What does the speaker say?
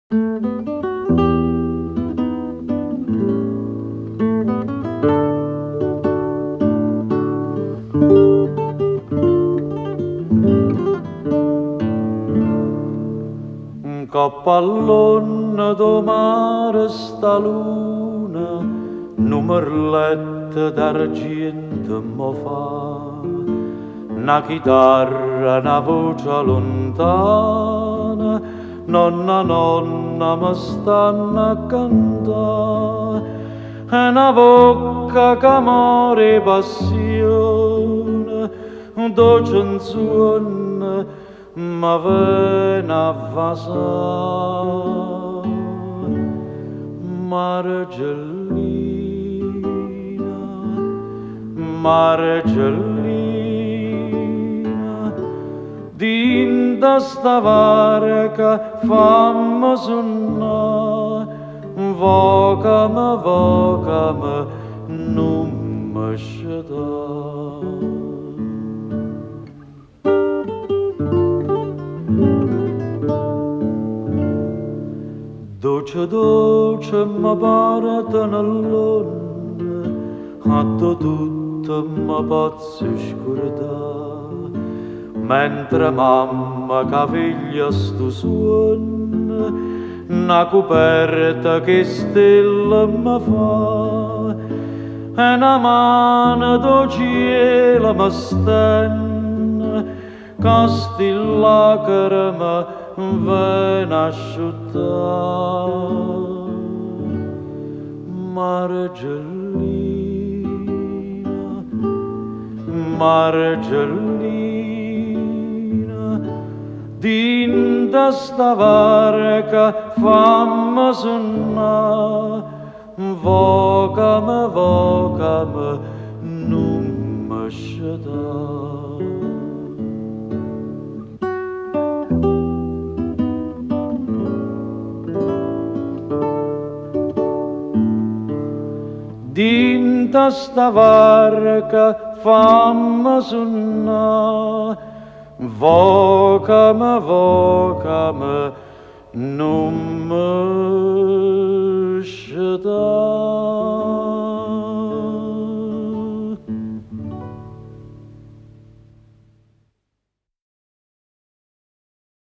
Ncopp'a ll'onna d' 'o mare 'sta luna nu merletto d'argiento mo fa. Na chitarra, na voce 'a luntano, nonna nonna me stanno a cantà. E na vocca ca more 'e passione, doce 'nzuonno me vene a vasà. Margellina, Margellina, dint'a 'sta varca famme sunnà, vocame, vocame, nun me scetà. Doce doce me partono ll'onne, addò tutto me pozzo scurdà, mentre mamma ca figlia stu suonno, na cuperta ch' 'e stelle me fa, e na mano d' 'o cielo me stenne, ca sti lacreme vene asciuttà. Margellina, Margellina, dint'a 'sta varca famme sunnà, vocame, vocame, nun me scetà. Dint'a 'sta varca famme sunnà, vocame, vocame, nun me scetà.